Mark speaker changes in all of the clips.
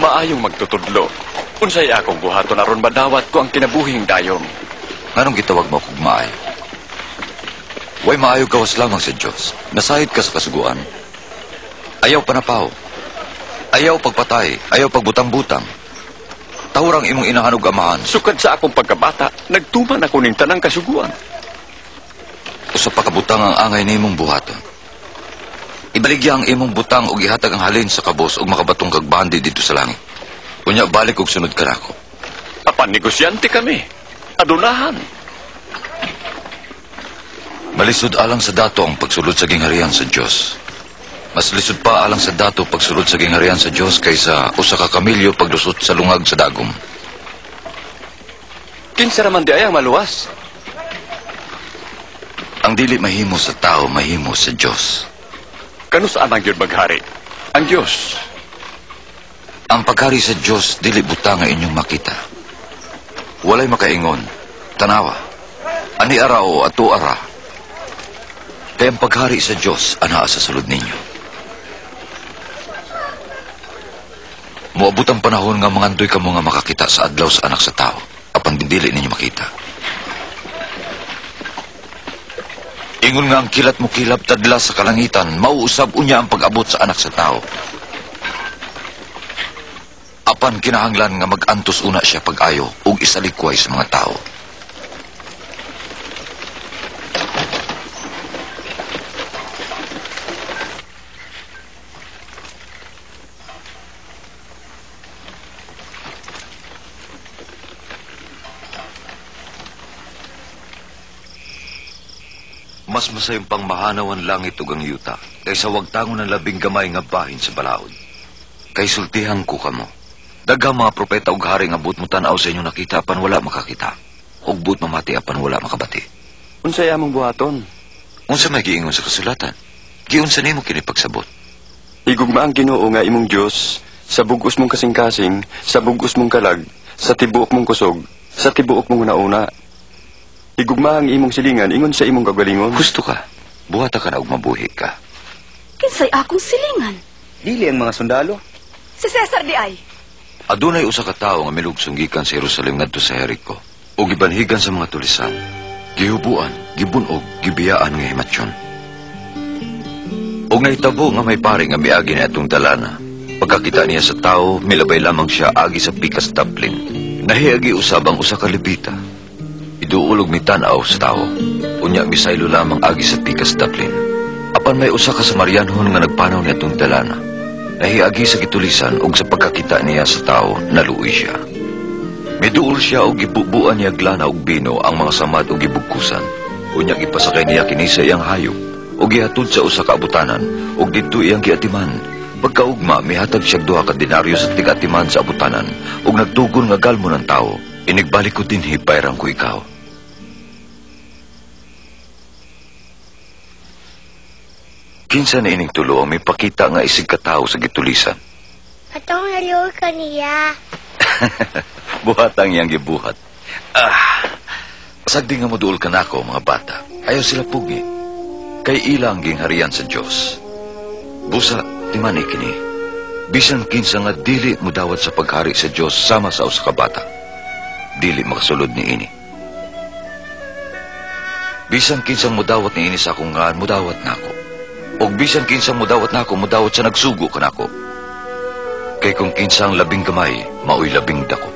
Speaker 1: Maayong magtutudlo. Unsay akong buhaton aron madawat ko ang kinabuhing dayon?
Speaker 2: Nganong gitawag mo kog maayo? Way maayo gawas lamang sa Dios. Nasayod ka sa kasuguan. Ayaw panapaw. Ayaw pagpatay. Ayaw pagbutang-butang. Tawrang imong inahan ug amahan.
Speaker 1: Sukad sa akong pagkabata, nagtuman ako ning tanang kasuguan.
Speaker 2: Usa pa ka butang ang angay nimong buhaton. Ibaligya ang imong butang ug ihatag ang halin sa kabos ug makabatong kag bandi dito sa langit. Unya balik og sunod kanako.
Speaker 1: Apan negosyante kami. Adunahan.
Speaker 2: Malisod alang sa dato ang pagsulod sa gingharian sa Dios. Mas lisod pa alang sa dato pagsulod sa gingharian sa Dios kaysa usa ka kamilyo paglusot sa lungag sa dagom.
Speaker 1: Kinsa ra man di ay ang maluwas?
Speaker 2: Ang dili mahimo sa tao, mahimo sa Dios.
Speaker 1: Kanus-a man gyud maghari ang Dios?
Speaker 2: Ang paghari sa Dios dili butang nga inyong makita. Walay makaingon, tanawa, ani ara o ato ara. Kay ang paghari sa Dios anaa sa sulod ninyo. Moabot ang panahon nga mangandoy kamo nga makakita sa adlaw sa anak sa tao, apan dili ninyo makita. Ingon nga ang kilat mo kilap tadla sa kalangitan, mauusab unya ang pag-abot sa anak sa tao. Apan kinahanglan nga mag-antos una siya pag-ayo ug isalikway sa mga tao. Mas masayong pangmahanaw ang langit ug ang yuta kaysa wagtangon ang labing gamay nga bahin sa balaod. Kay sultihan ko kamo, daghang mga propeta ug hari nga buot mo tan-aw sa inyong nakita apan wala makakita, ug buot mamati apan wala makabati.
Speaker 1: Unsay among buhaton?
Speaker 2: Unsa may giingon sa kasulatan? Giunsa nimo kini pagsabot?
Speaker 1: Higugma ang Ginoo nga imong Dios sa bug-os mong kasing-kasing, sa bug-os mong kalag, sa tibuok mong kusog, sa tibuok mong hunauna. Higugma ang imong silingan ingon sa imong kagalingon.
Speaker 2: Gusto ka, buhata ka na og mabuhi ka.
Speaker 3: Kinsay akong silingan?
Speaker 4: Dili ang mga sundalo.
Speaker 3: Si Cesar di ay.
Speaker 2: Adunay usa ka tawo nga milugsong gikan sa Jerusalem ngadto sa Jericho ug gibanhigan sa mga tulisan. Gihubuan, gibunog, gibiyaan nga himatyon. Ug nahitabo nga may pari nga miagi ni atong dalana. Pagkakita niya sa tawo, milabay lamang siya agi sa pikas taplin. Nahiagi usab ang usa ka Levita. Iduulog mitan-aw sa tao. Unya misaylo lamang agi sa pikas taplin. Apan may usa ka Samarianhon nga nagpanaw ni atong dalana. Nahiagi sa gitulisan ug sa pagkakita niya sa tao, naluoy siya. Miduol siya og gibubuan niya glana og bino ang mga samad og gibugkusan. Unya gipasakay niya kini sa iyang hayop ug gihatod sa usa ka abutanan ug didto iyang giatiman. Pagkaugma mihatag siya duha ka denaryo sa tig-atiman sa abutanan ug nagtugon nga galmo ng tao. Inigbalik ko dinhi bayrang ko ikaw. Kinsa na ining tulo ang mipakita nga isig katawo sa gitulisan?
Speaker 5: Atong naluoy ka niya.
Speaker 2: Buhat ang iyang gibuhat. Sagdi nga moduol ka nako mga bata. Ayaw sila pugi. Kay ila ang gingharian sa Dios. Busa, timani kini. Bisan kinsa nga dili mudawat sa paghari sa Dios sama sa usa ka bata, dili makasulod niini. Bisan kinsang mudawat niini sa akong ngalan, mudawat nako. Og bisan kinsang mudawat nako, mudawat sa nagsugo kanako. Kay kung kinsang labing gamay, maoy labing dako.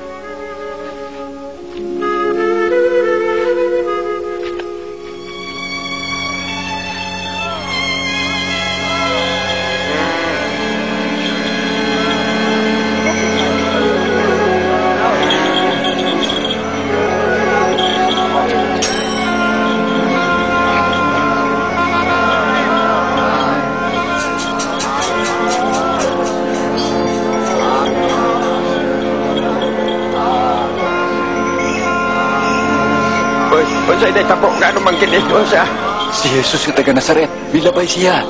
Speaker 1: Si Jesus nga taga Nazaret, milabay siya.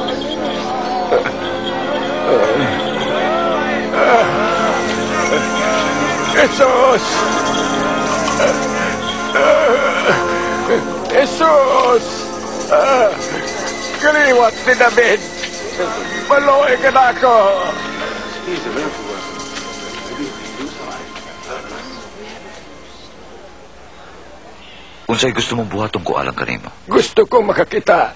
Speaker 6: Jesus! Jesus! Kaliwat ni David! Maluoy ka na ako!
Speaker 2: Unsay gusto mong buhaton ko alang kanimo?
Speaker 6: Gusto ko makakita.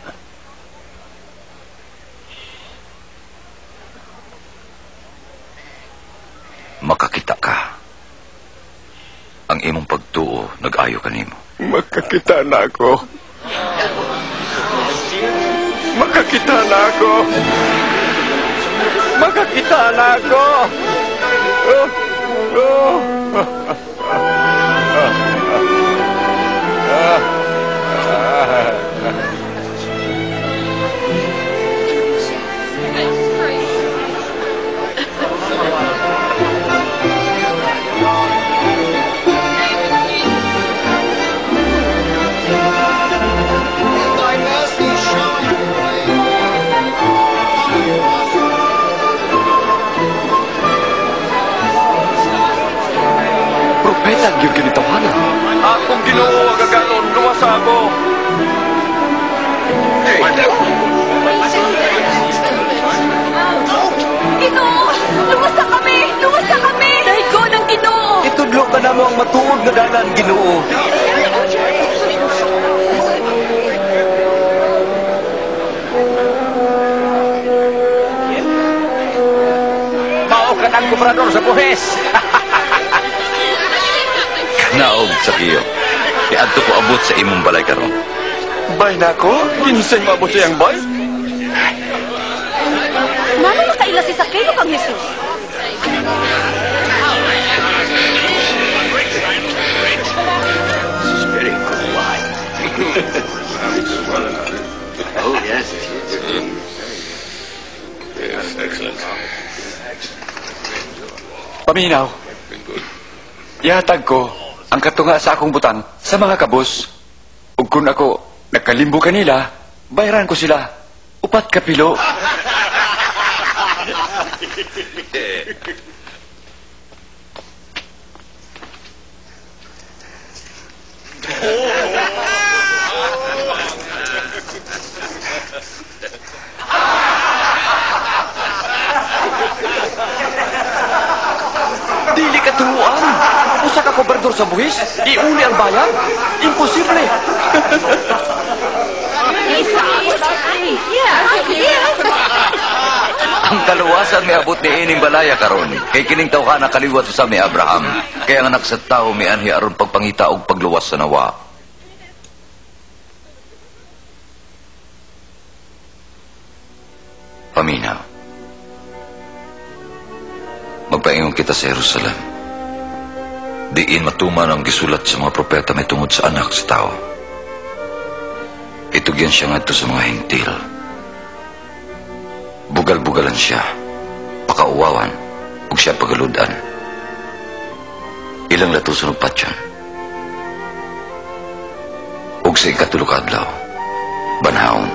Speaker 2: Makakita ka. Ang imong pagtuo nag-ayo kanimo.
Speaker 6: Makakita na ako. Makakita na ako. Makakita na ako. Oh, oh.
Speaker 1: Propeta gyud kini tawhana. Akong Ginoo ang gaganon, luwasa ako.
Speaker 3: Ginoo, luwasa kami! Luwasa kami! Dahigon ang Ginoo!
Speaker 1: Itudlo ka namo ang matuod nga dalan, Ginoo.
Speaker 4: Mao ka ng gobernador sa buhis.
Speaker 2: Naog sa kiyo. Iadto ko abot sa imong balay karon.
Speaker 1: Bay nako, kinsay maabot sa iyang bay?
Speaker 3: Ngano makaila si Sakeo kang Jesus?
Speaker 4: Very good wine. Oh, yes.
Speaker 6: Yes, excellent.
Speaker 1: Paminaw. Ihatag ko ang katunga sa akong butang sa mga kabos. Ug kun ako nakalimbo kanila, bayaran ko sila. 4 ka pilo. Dili ka turuan. Usa ka kobrador sa buhis, iuli ang bayan. Imposible.
Speaker 2: Ang kaluwasan miabot ni ining balaya karon kay kining tawhana kaliwat sa ni Abraham. Kay ang anak sa tawo mianhi aron pagpangita og pagluwas sa nawa. Paminaw. Magpaingon kita sa Jerusalem. Diin matuman ang gisulat sa mga propeta may tungod sa anak sa tao. Itugyan siya ngadto sa mga Hentil. Bugal-bugalan siya, pakauwawan, ug siya pagaludan. Ilang latuson og patyon. Ug sa ikatulo ka adlaw, banhaon.